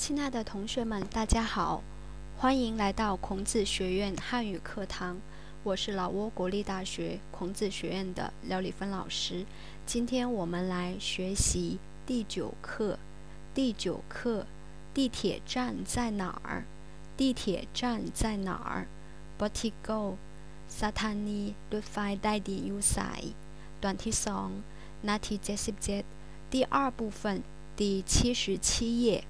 亲爱的同学们，大家好，欢迎来到孔子学院汉语课堂，我是老挝国立大学孔子学院的廖丽芬老师。今天我们来学习第九课，第九课，地铁站在哪儿？地铁站在哪儿？ บทที่เก้า ສະຖານີລົດໄຟໃຕ້ດິນຢູ່ໃສ? ตอนที่สอง หน้าที่เจ็ดสิบเจ็ด 第二部分 第七十七页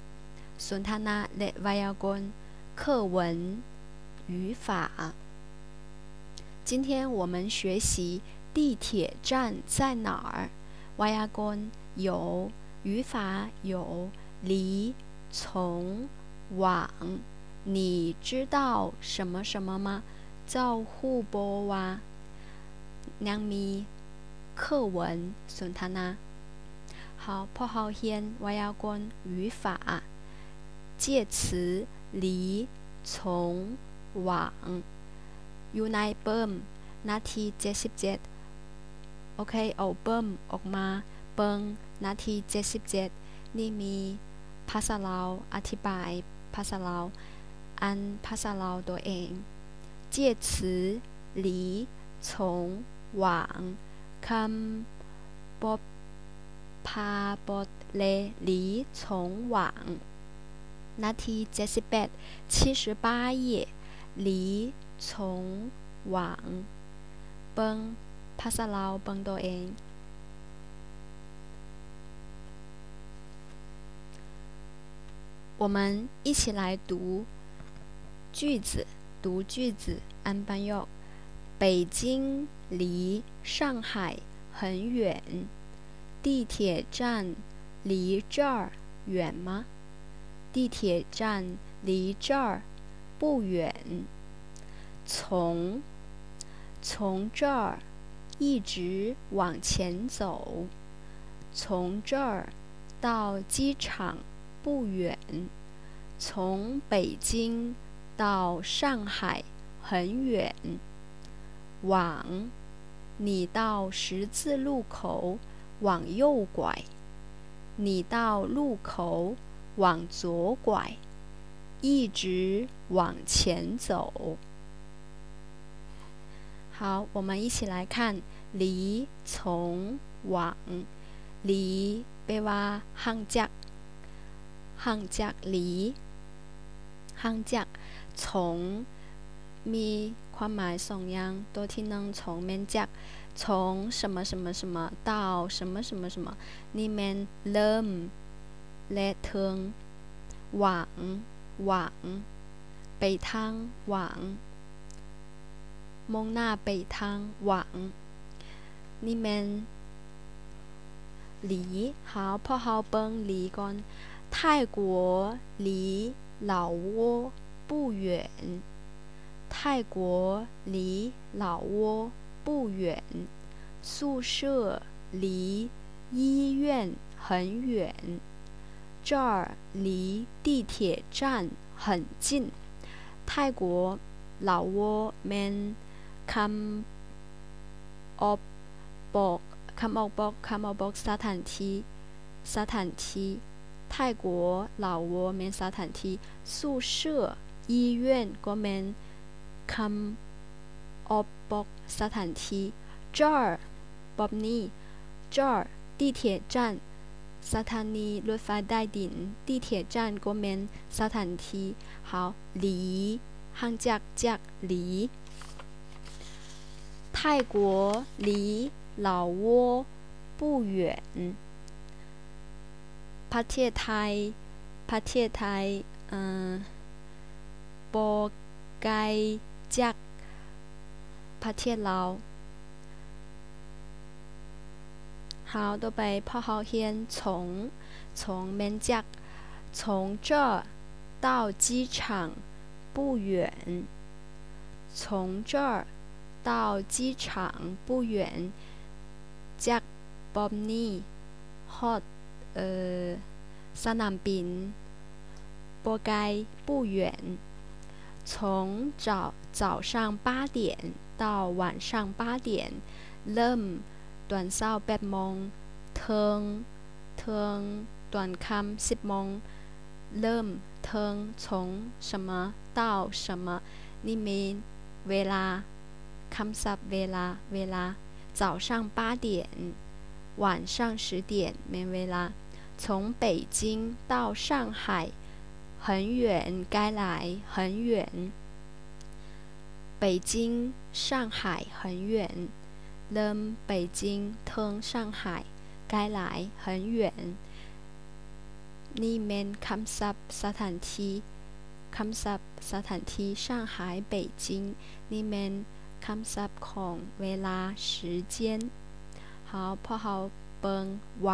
สนทนาและไวยากรณ์ 课文 语法。今天我们学习地铁站在哪儿？ไวยากรณ์ 有，语法 有，离，从，往。你知道什么什么吗？ ເຈົ້າຮູ້ບໍ່ວ່າ ຍັງມີ 课文 ສົນທະນາ. ເຮົາ ພວກເຮົາຮຽນໄວຍາກອນ 语法 介词 离 从 往 ຢູ່ໃນ เปิ້ມ ໜ້າທີ່ເຈັດສິບເຈັດ. ໂອເຄ ເອົາ ເປິ້ມ ອອກມາເບິ່ງ ໜ້າທີ່ເຈັດສິບເຈັດ ນີ້ມີພາສາລາວ ອະທິບາຍພາສາລາວ ອ່ານພາສາລາວຕົວເອງ. 介词 离 从 往 ຄຳ ป ພາ ປ ແລ 离 从 往. ໜ້າທີ່ເຈັດສິບແປດ 七十八页 离 从 往 ເບິ່ງພາສາລາວເບິ່ງໂຕເອງ. 我们一起来读句子，读句子 ອ່ານປະໂຫຍກ. 北京离上海很远，地铁站离这儿远吗？地铁站离这儿不远。从，从这儿一直往前走，从这儿到机场不远。从北京到上海很远。往，你到十字路口往右拐，你到路口往左拐，一直往前走。好，我们一起来看 离 从 往. 离 ແປວ່າຫ່າງຈາກ ຫ່າງຈາກ 离 ຫ່າງຈາກ. 从 ມີຄວາມໝາຍສອງຢ່າງ. ໂຕທີໜຶ່ງ 从 ແມ່ນຈາກ 从什么什么什么到什么什么什么 ນີ້ແມ່ນເລີ່ມ ແລະ ເທິງ. 往 往 ໄປທາງ 往 ມຸ່ງໜ້າໄປທາງ 往 ນີ້ແມ່ນ 离. ເຮົາ ພວກເຮົາເບິ່ງ 离 ກ່ອນ. 泰国离老挝不远。泰国离老挝不远。宿舍离医院很远。这儿离地铁站很近。 ໄທກົວ ລາວໂວ ແມ່ນຄຳອອກບອກ ຄຳອອກບອກ ຄຳອອກບອກສະຖານທີ່ ສະຖານທີ່. ໄທກົວ ລາວໂວ ແມ່ນສະຖານທີ່. 宿舍 医院 ກໍແມ່ນຄຳອອກບອກສະຖານທີ່. 这儿 ບອບນີ້. 这儿 地铁站 ສະຖານີລົດໄຟໃຕ້ດິນ. 地铁站 ກໍແມ່ນສະຖານທີ່. ເຮົາ 离 ຫ່າງຈາກ ຈາກ 离. 泰国离老挝不远。 ປະເທດໄທ ປະເທດໄທ ເອີ ບໍ່ໄກຈາກປະເທດລາວ. ເຮົາ ຕໍ່ໄປ ພວກເຮົາຮຽນ 从 从 ແມ່ນຈາກ. 从这儿到机场不远。从这儿到机场不远。 ຈາກບ່ອນນີ້ຮອດ ເອີ ສະໜາມບິນ ບໍ່ໄກ 不远。从早，早上八点到晚上八点。 ເລີ່ມຕອນເຊົ້າແປດໂມງ ເຖິງ ເຖິງຕອນຄ່ຳສິບໂມງ. ເລີ່ມ ເທິງ 从什么到什么 ນີ້ແມ່ນເວລາ ຄຳສັບເວລາ ເວລາ 早上八点 晚上十点 ແມ່ນເວລາ 从北京到上海 很远 ໄກຫຼາຍ 很远 北京 上海 很远 ເລີ່ມ 北京 ເທິງ 上海 ໄກຫຼາຍ 很远 ນີ້ແມ່ນຄຳສັບສະຖານທີ່ ຄຳສັບສະຖານທີ່ 上海 北京 ນີ້ແມ່ນຄຳສັບຂອງເວລາ 时间 ເຮົາ ພວກເຮົາເບິ່ງ 往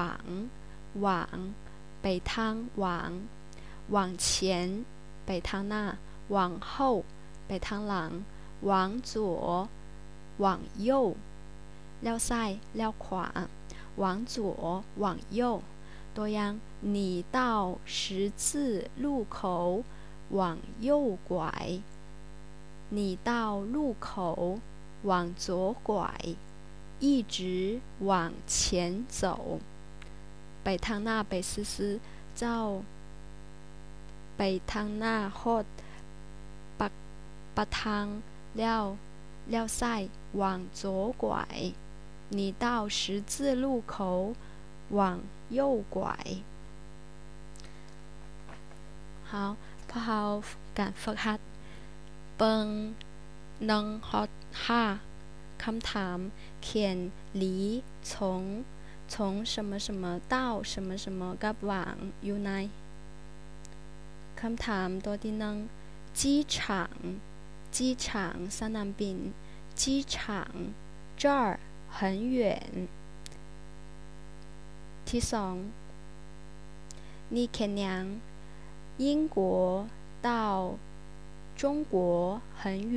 往 ໄປທາງ 往 往前 ໄປທາງໜ້າ 往后 ໄປທາງຫຼັງ 往左 往右 ລ້ຽວຊ້າຍ ລ້ຽວຂວາ 往左 往右 ຕົວຢ່າງ 你到十字路口往右拐 你到路口往左拐 一直往前走 ໄປທາງໜ້າໄປຊື່ໆ ເຈົ້າ ໄປທາງໜ້າຮອດປະ ປະທາງ ລ້ຽວ ລ້ຽວຊ້າຍ 往左拐 你到十字路口往右拐 ເຮົາ ພວກເຮົາ ການຝຶກຫັດ ເບິ່ງ ໜຶ່ງຮອດຫ້າ ຄຳຖາມ ຂຽນ 离 从 从什么什么到什么什么 ກັບ 往 ຢູ່ໃນ ຄຳຖາມຕົວທີໜຶ່ງ 机场 机场 ສະໜາມບິນ 机场 这儿很远 ທີສອງ ນີ້ຂຽນຫຍັງ 英国到中国很远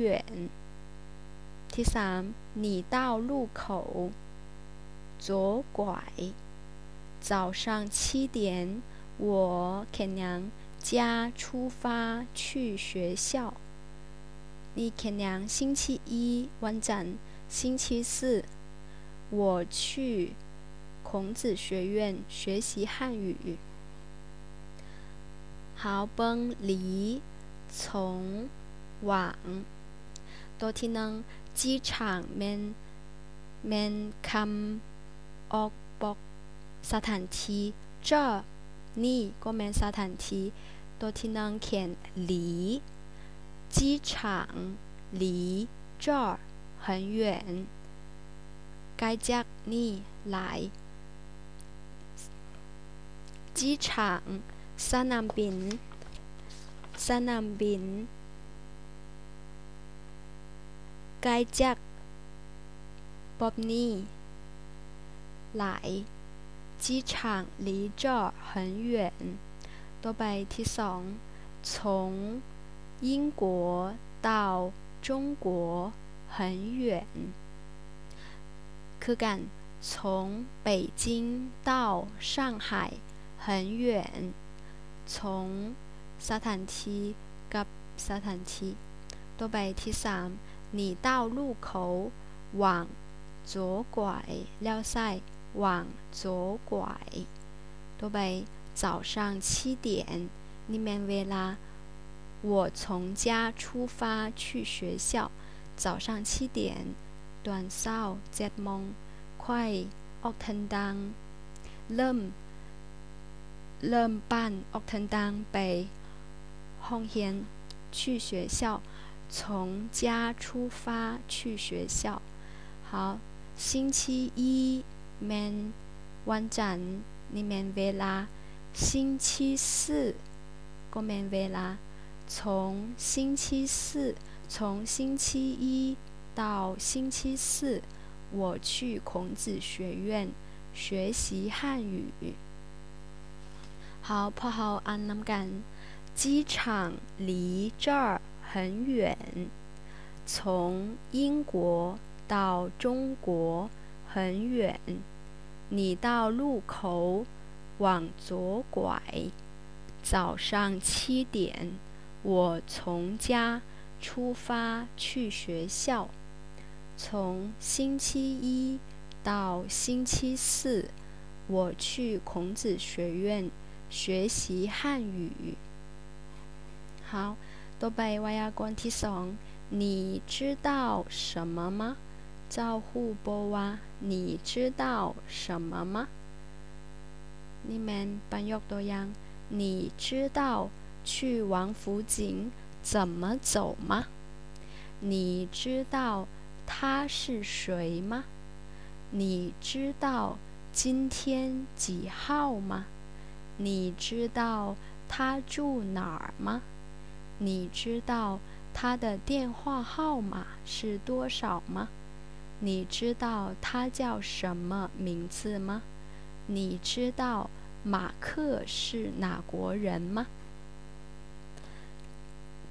ທີສາມ 你到路口左拐 早上七点 我ຂຽນຫຍັງ 家出发去学校 ນີ້ຂຽນຫຍັງ 星期一 ວັນຈັນ 星期四 我去孔子学院学习汉语 ເຮົາເບິ່ງ 离 从 往 ຕົວທີໜຶ່ງ 机场 ແມ່ນ ແມ່ນຄຳອອກບອກສະຖານທີ່ 这 ນີ້ກໍແມ່ນສະຖານທີ່ ຕົວທີໜຶ່ງຂຽນ 离 机场离这儿很远 ໄກຈາກນີ້ຫຼາຍ 机场 ສະໜາມບິນ ສະໜາມບິນ ໄກຈາກ ບອບນີ້ຫຼາຍ 机场离这儿很远 ຕໍ່ໄປທີສອງ 从英国到中国很远 ຄືກັນ 从北京到上海很远 从 ສະຖານທີ່ ກັບ ສະຖານທີ່ ຕໍ່ໄປທີສາມ 你到路口往左拐 ລ້ຽວຊ້າຍ 往左拐 ຕໍ່ໄປ 早上七点 ນີ້ແມ່ນເວລາ 我从家出发去学校 早上七点 ຕອນເຊົ້າເຈັດໂມງ ຂ້ອຍອອກເດີນທາງ ເລີ່ມ ເລີ່ມປັ່ນອອກເດີນທາງໄປໂຮງຮຽນ 去学校 从家出发去学校 ເຮົາ 星期一 ແມ່ນວັນຈັນ ນີ້ແມ່ນເວລາ 星期四 ກໍແມ່ນເວລາ 从星期四 从星期一 到星期四 我去孔子学院学习汉语 ເຮົາ ພວກເຮົາອ່ານນຳກັນ 机场离这儿很远 从英国到中国很远 你到路口往左拐 早上七点 我从家出发去学校。从星期一到星期四，我去孔子学院学习汉语。好，ต่อไปไวยากรณ์ที่สอง 你知道什么吗 เจ้າฮู้ບໍ່ວ່າ 你知道什么吗 ນີ້ແມ່ນປະໂຫຍກຕົວຢ່າງ 你知道去王府井怎么走吗 你知道他是谁吗 你知道今天几号吗 你知道他住哪儿吗？你知道他的电话号码是多少吗？你知道他叫什么名字吗？你知道马克是哪国人吗？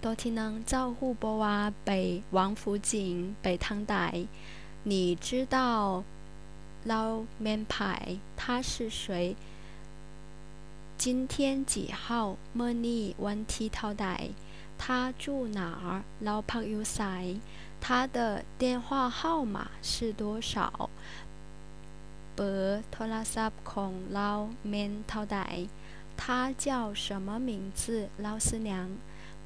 ໂຕທີໜຶ່ງ ເຈົ້າຮູ້ບໍ່ວ່າໄປວັງຟູຈິງໄປທາງໃດ? 你知道ລາວແມ່ນໃຜ? 他是谁? 今天几号? ມື້ນີ້ວັນທີເທົ່າໃດ? 他住哪儿? ລາວພັກຢູ່ໃສ? 他的电话号码是多少? ເບີໂທລະສັບຂອງລາວແມ່ນເທົ່າໃດ? 他叫什么名字? ລາວຊື່ຫຍັງ?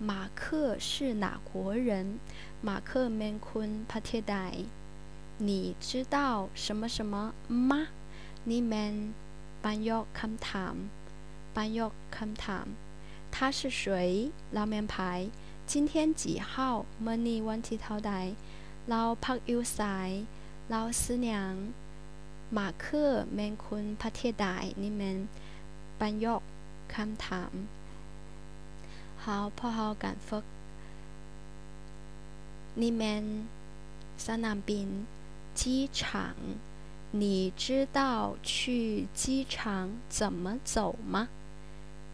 马克是哪国人? ມາເຄີແມ່ນຄົນປະເທດໃດ? 你知道什么什么吗? ນີ້ແມ່ນປະໂຫຍກຄຳຖາມ ປະໂຫຍກຄຳຖາມ 他是谁? ລາວແມ່ນໃຜ? 今天几号? ມື້ນີ້ວັນທີເທົ່າໃດ? ລາວພັກຢູ່ໃສ? ລາວຊື່ຫຍັງ? ມາເຄີແມ່ນຄົນປະເທດໃດ? ນີ້ແມ່ນປະໂຫຍກຄຳຖາມ. 好, ພວກເຮົາການຝຶກ ນີ້ແມ່ນສະໜາມບິນ 机场. 你知道去机场怎么走吗?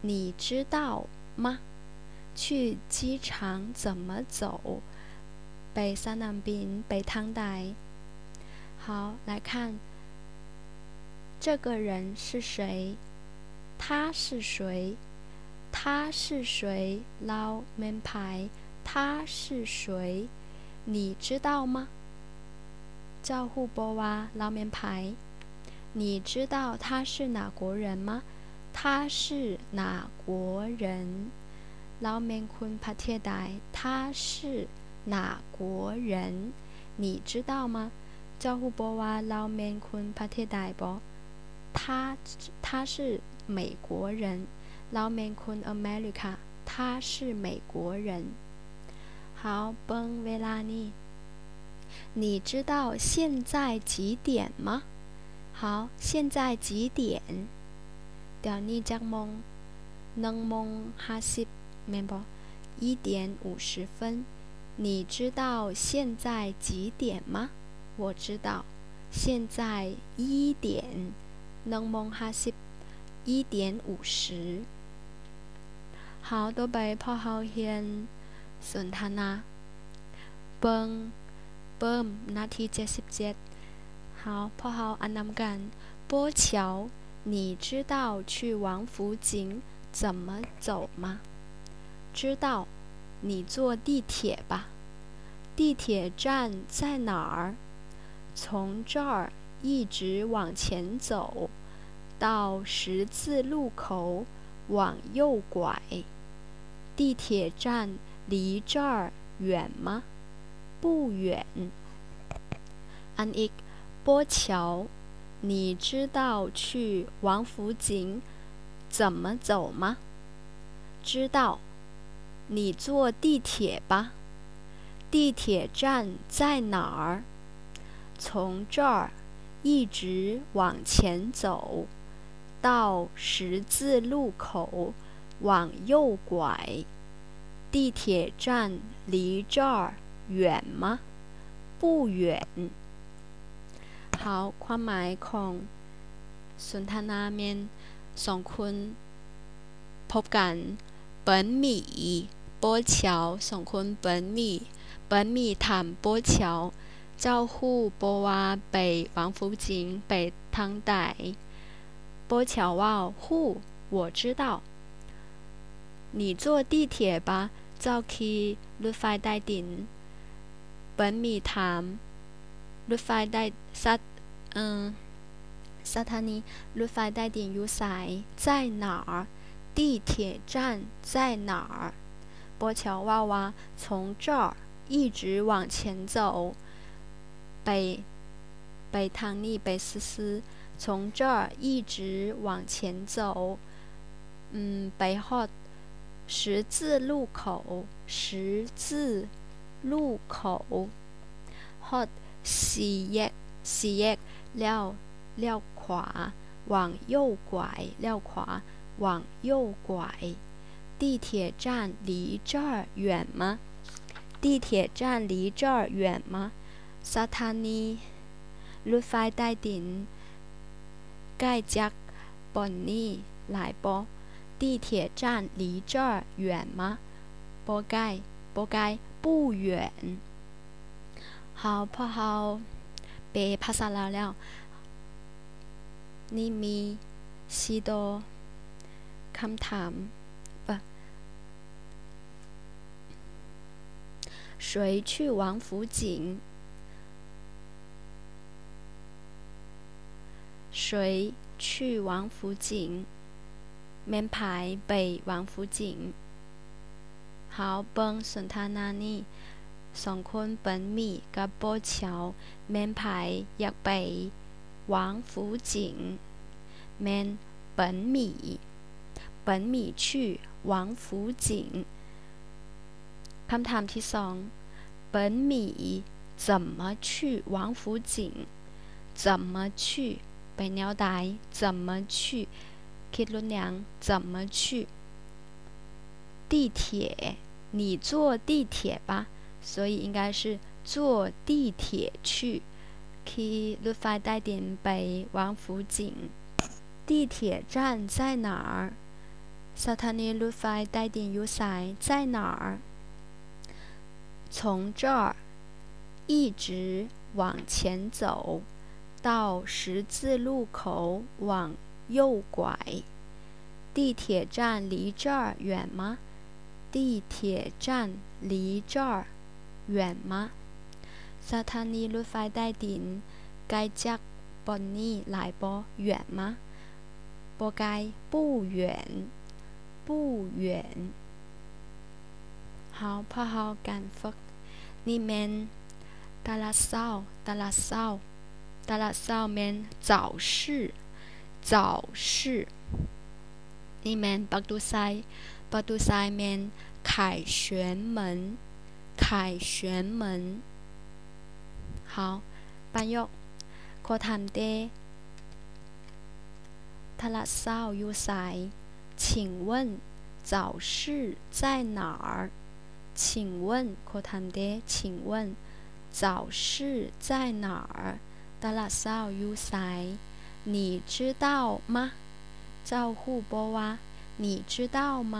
你知道吗？去机场怎么走？ ໄປສະໜາມບິນໄປທາງໃດ? 好, 来看 这个人是谁? 他是谁? 他是谁? ລາວແມ່ນໃຜ? 他是谁? 你知道吗? ເຈົ້າຮູ້ບໍ່ວ່າລາວແມ່ນໃຜ? 你知道他是哪国人吗? 他是哪国人? ລາວແມ່ນຄົນປະເທດໃດ? 他是哪国人? 你知道吗? ເຈົ້າຮູ້ບໍ່ວ່າລາວແມ່ນຄົນປະເທດໃດບໍ່? 他他是美国人. ລາວແມ່ນຄົນອາເມລິກາ. 他是美国人. ເຮົາເບິ່ງເວລານີ້. 你知道现在几点吗? 好, 现在几点? ດຽວນີ້ຈັກໂມງ? ໜຶ່ງໂມງຫ້າສິບ ແມ່ນບໍ່? 一点五十分. 你知道现在几点吗? 我知道，现在一点 ໜຶ່ງໂມງຫ້າສິບ 一点五十. ເຮົາຕໍ່ໄປພວກເຮົາຮຽນສົນທະນາ ເບິ່ງ ເບິ່ມ ໜ້າທີເຈັດສິບເຈັດ. ເຮົາ ພວກເຮົາອ່ານນຳກັນ. 波桥, 你知道去王府井怎么走吗? 知道，你坐地铁吧。地铁站在哪儿？从这儿一直往前走，到十字路口往右拐。地铁站离这儿远吗？不远。อันอีก 波桥, 你知道去王府井怎么走吗? 知道。你坐地铁吧。地铁站在哪儿？从这儿一直往前走，到十字路口往右拐。地铁站离这儿远吗？不远。 ເຮົາ ຄວາມໝາຍຂອງສົນທະນາແມ່ນສອງຄົນພົບກັນ. 本米, 波桥, ສອງຄົນ 本米. 本米ຖາມ 波桥, ເຈົ້າຮູ້ບໍ່ວ່າໄປວັງຟູຈິງໄປທາງໃດ? 波桥ເວົ້າ, ຮູ້, 我知道。 你坐地铁吧. ເຈົ້າຂີ່ລົດໄຟໃຕ້ດິນ. 本米ຖາມ ລົດໄຟໃຕ້ ສະ ເອີ ສະຖານີລົດໄຟໃຕ້ດິນຢູ່ໃສ? 在哪儿? 地铁站在哪儿? ໂປ້ເຊົາເວົ້າວ່າ 从这儿一直往前走 ໄປ ໄປທາງນີ້ໄປຊື່ໆ 从这儿一直往前走 ອືມ ໄປຮອດ 十字路口 十字路口 ຮອດສີ່ແຍກ ສີ່ແຍກ ລ້ຽວ ລ້ຽວຂວາ 往右拐 ລ້ຽວຂວາ 往右拐 地铁站离这儿远吗？地铁站离这儿远吗？ ສະຖານີລົດໄຟໃຕ້ດິນໃກ້ຈາກບ່ອນນີ້ຫຼາຍບໍ່? 地铁站离这儿远吗？ ບໍ່ໃກ້ ບໍ່ໃກ້ 不远 ເຮົາ ພວກເຮົາແປພາສາລາວແລ້ວ ນີ້ມີສີ່ໂຕຄຳຖາມ 谁去王府井？谁去王府井？ ແມ່ນໃຜໄປວັງຟູຈິງ? ເຮົາເບິ່ງສົນທະນານີ້ ສອງຄົນ ເປິນໝີ່ ກັບ ໂປ້ເຊົາ ແມ່ນໃຜຢາກໄປວັງຟູຈິງ? ແມ່ນ ເປິນໝີ່ ເປິນໝີ່ 去 ວັງຟູຈິງ. ຄຳຖາມທີສອງ ເປິນໝີ່ 怎么去王府井? 怎么去 ໄປແນວໃດ? 怎么去 ຄິດລົດຫຍັງ? 怎么去? 地铁 你坐地铁吧 所以应该是坐地铁去 ຂີ່ລົດໄຟໃຕ້ດິນໄປວັງຟູຈິງ. 地铁站在哪儿? ສະຖານີລົດໄຟໃຕ້ດິນຢູ່ໃສ? 在哪儿? 从这儿一直往前走，到十字路口往右拐。地铁站离这儿远吗？地铁站离这儿远吗? ສະຖານີລົດໄຟໃຕ້ດິນໃກ້ຈາກບ່ອນນີ້ຫຼາຍບໍ່? 远吗? ບໍ່ໄກ 不远 不远. ເຮົາ ພວກເຮົາການຝຶກ ນີ້ແມ່ນຕະຫຼາດເຊົ້າ ຕະຫຼາດເຊົ້າ ຕະຫຼາດເຊົ້າແມ່ນ 早市 早市. ນີ້ແມ່ນປະຕູໄຊ ປະຕູໄຊແມ່ນ 凯旋门 凯旋门. ເຮົາ ປະໂຫຍກ ຂໍຖາມແດ່ ຕະຫຼາດເຊົ້າຢູ່ໃສ? 请问早市在哪儿? 请问 ຂໍຖາມແດ່ 请问早市在哪儿? ຕະຫຼາດເຊົ້າຢູ່ໃສ? 你知道吗? ເຈົ້າຮູ້ບໍ່ວ່າ? 你知道吗?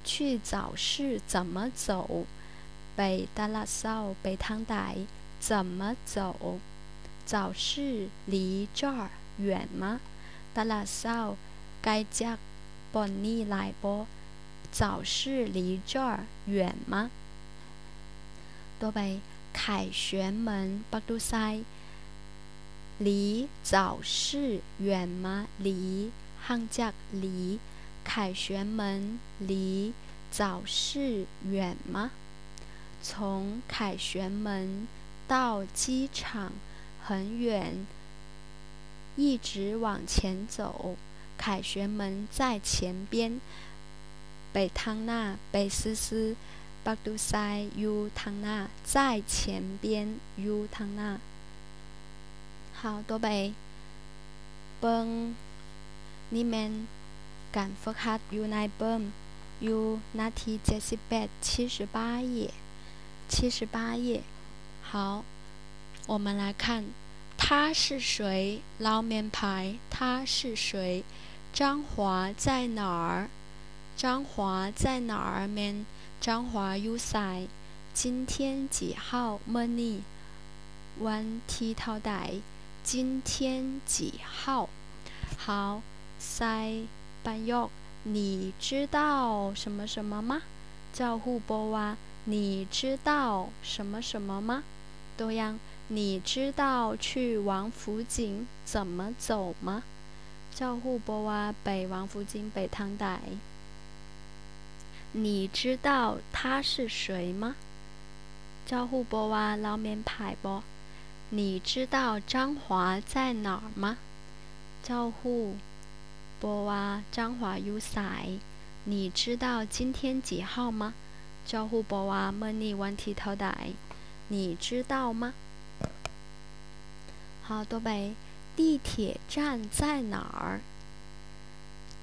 去早市怎么走? ໄປຕະຫຼາດເຊົ້າໄປທາງໃດ? 怎么走? 早市离这儿远吗? ຕະຫຼາດເຊົ້າໃກ້ຈາກບ່ອນນີ້ຫຼາຍບໍ່? 早市离这儿远吗? ຕໍ່ໄປ 凯旋门 ປະຕູໄຊ 离早市远吗? 离 ຫ່າງຈາກ 离 凯旋门离早市远吗? 从凯旋门到机场很远，一直往前走，凯旋门在前边。 ໄປທາງໜ້າ ໄປຊື່ໆ ປະຕູໄຊຢູ່ທາງໜ້າ 在前边 ຢູ່ທາງໜ້າ. ເຮົາຕໍ່ໄປເບິ່ງ ນີ້ແມ່ນການຝຶກຫັດຢູ່ໃນເບິ່ມ ຢູ່ໜ້າທີເຈັດສິບແປດ 七十八页 七十八页. ເຮົາ 我们来看 他是谁 ລາວແມ່ນໃຜ? 他是谁? 彰化在哪儿? 彰化在哪儿 ແມ່ນ ຈາງຫວາຢູ່ໃສ? 今天几号 ມື້ນີ້ວັນທີເທົ່າໃດ? 今天几号? ເຮົາໃສ່ປະໂຫຍກ 你知道什么什么吗? ເຈົ້າຮູ້ບໍ່ວ່າ 你知道什么什么吗? ຕົວຢ່າງ 你知道去王府井怎么走吗? ເຈົ້າຮູ້ບໍ່ວ່າໄປວັງຟູຈິງໄປທາງໃດ?你知道他是谁吗？ ເຈົ້າຮູ້ບໍ່ວ່າລາວແມ່ນໃຜບໍ່? 你知道张华在哪儿吗？ ເຈົ້າຮູ້ບໍ່ວ່າ 张华 ຢູ່ໃສ? 你知道今天几号吗？ ເຈົ້າຮູ້ບໍ່ວ່າມື້ນີ້ວັນທີເທົ່າໃດ? 你知道吗？ ເຮົາຕໍ່ໄປ 地铁站在哪儿？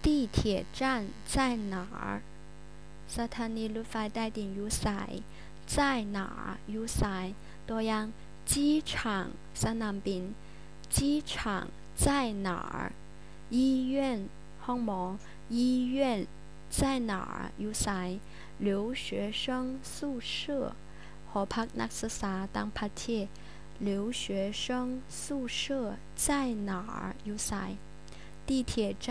地铁站在哪儿？ ສະຖານີລົດໄຟໃຕ້ດິນຢູ່ໃສ? 在哪儿 ຢູ່ໃສ? ຕົວຢ່າງ 机场 ສະໜາມບິນ 机场在哪儿？ 医院 ຫ້ອງໝໍ 医院在哪儿 ຢູ່ໃສ? 留学生宿舍 ຫໍພັກນັກສຶກສາຕ່າງປະເທດ 留学生宿舍在哪儿 ຢູ່ໃສ? 地铁站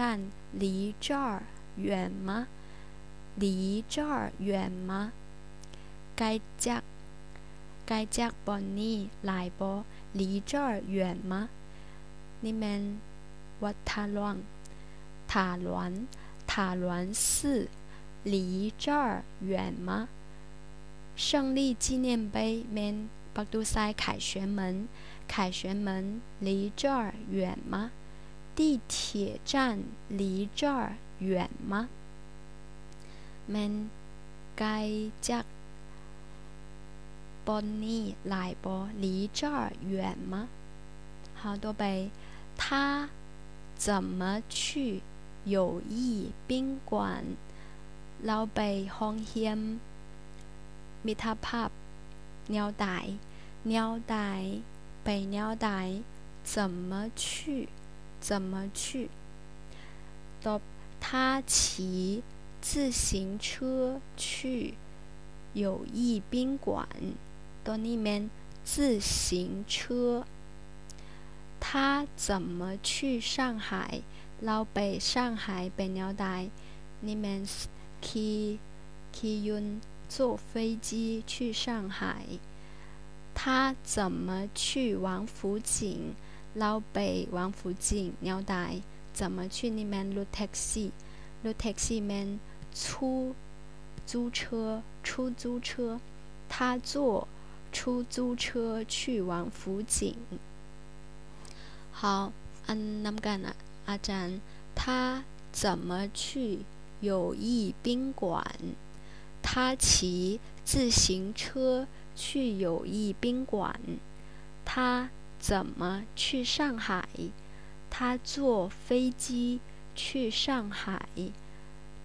离这儿远吗？离这儿远吗？ ໄກຈາກ ໄກຈາກບ່ອນນີ້ຫຼາຍບໍ່? 离这儿远吗？ ນີ້ແມ່ນວັດທ່າຫຼວງ 塔峦 塔峦寺 离这儿远吗？ 胜利纪念碑 ແມ່ນປະຕູໄຊ 凯旋门 凯旋门 离这儿远吗？ 地铁站离这儿远吗？ ແມ່ນໄກຈາກບ່ອນນີ້ຫຼາຍບໍ່? 离这儿远吗？ ເຮົາຕໍ່ໄປ 他怎么去友谊宾馆？ ລາວໄປໂຮງແຮມມິດຕະພາບແນວໃດ? ແນວໃດ? ໄປແນວໃດ? 怎么去? 怎么去? ຕອບ 他骑自行车去友谊宾馆 ຕົວນີ້ແມ່ນ 自行车 他怎么去上海? ລາວໄປຊ່າງໄຮໄປແນວໃດ? ນີ້ແມ່ນ ຂີ່ ຂີ່ຍົນ 坐飞机去上海 他怎么去王府井? ລາວໄປວັງຟູຈິງແນວໃດ? 怎么去 ນີ້ແມ່ນລົດແທັກຊີ ລົດແທັກຊີແມ່ນ 出租车 出租车 他坐出租车去王府井 ເຮົາອ່ານນຳກັນ ອາຈານ 他怎么去友谊宾馆? 他骑自行车去友谊宾馆 他怎么去上海? 他坐飞机去上海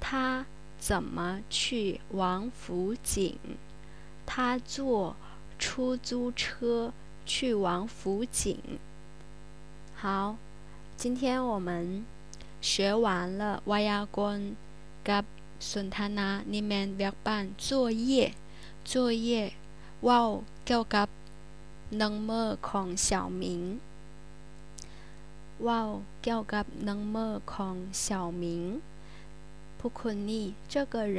他怎么去王府井? 他坐出租车去王府井 好，今天我们学完了ໄວຍາກອນກັບສົນທະນາ ນີ້ແມ່ນວຽກບ້ານ 作业 作业 ເວົ້າກ່ຽວກັບໜຶ່ງມື້ຂອງ 小明 ເວົ້າກ່ຽວກັບໜຶ່ງມື້ຂອງ 小明 ຜູ້ຄົນນີ້ 这个人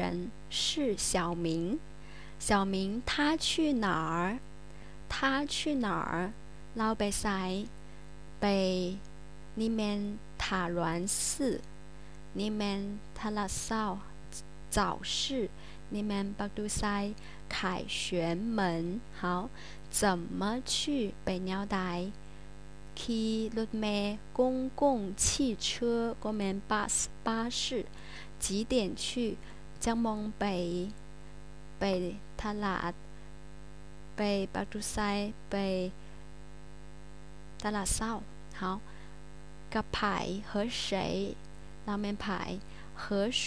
是小明 小明他去哪儿? 他去哪儿? ລາວໄປໃສ? ໄປ ນີ້ແມ່ນ 塔峦寺 ນີ້ແມ່ນ ຕະຫຼາດເຊົ້າ 早市 ນີ້ແມ່ນປະຕູໄຊ 凯旋门 ເຮົາ 怎么去 ໄປແນວໃດ? ຂີ່ລົດເມ 公共汽车 ກໍແມ່ນ bus 巴士 几点去? ຈັກໂມງໄປ? ໄປຕະຫຼາດ ໄປປະຕູໄຊ ໄປຕະຫຼາດເຊົ້າ ເຮົາ ກັບໃຜ? 和谁? ລາວແມ່ນໃຜ? 和谁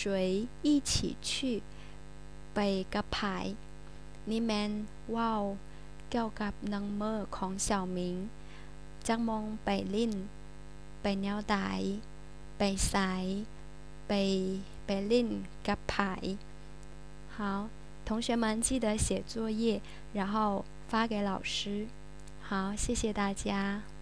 一起去? ໄປກັບໃຜ? ນີ້ແມ່ນເວົ້າກ່ຽວກັບໜຶ່ງມື້ຂອງ 小明 ຈັກໂມງໄປຫຼິ້ນ? ໄປແນວໃດ? ໄປໃສ? ໄປ ໄປຫຼິ້ນກັບໃຜ? 好，同学们记得写作业，然后发给老师。好，谢谢大家。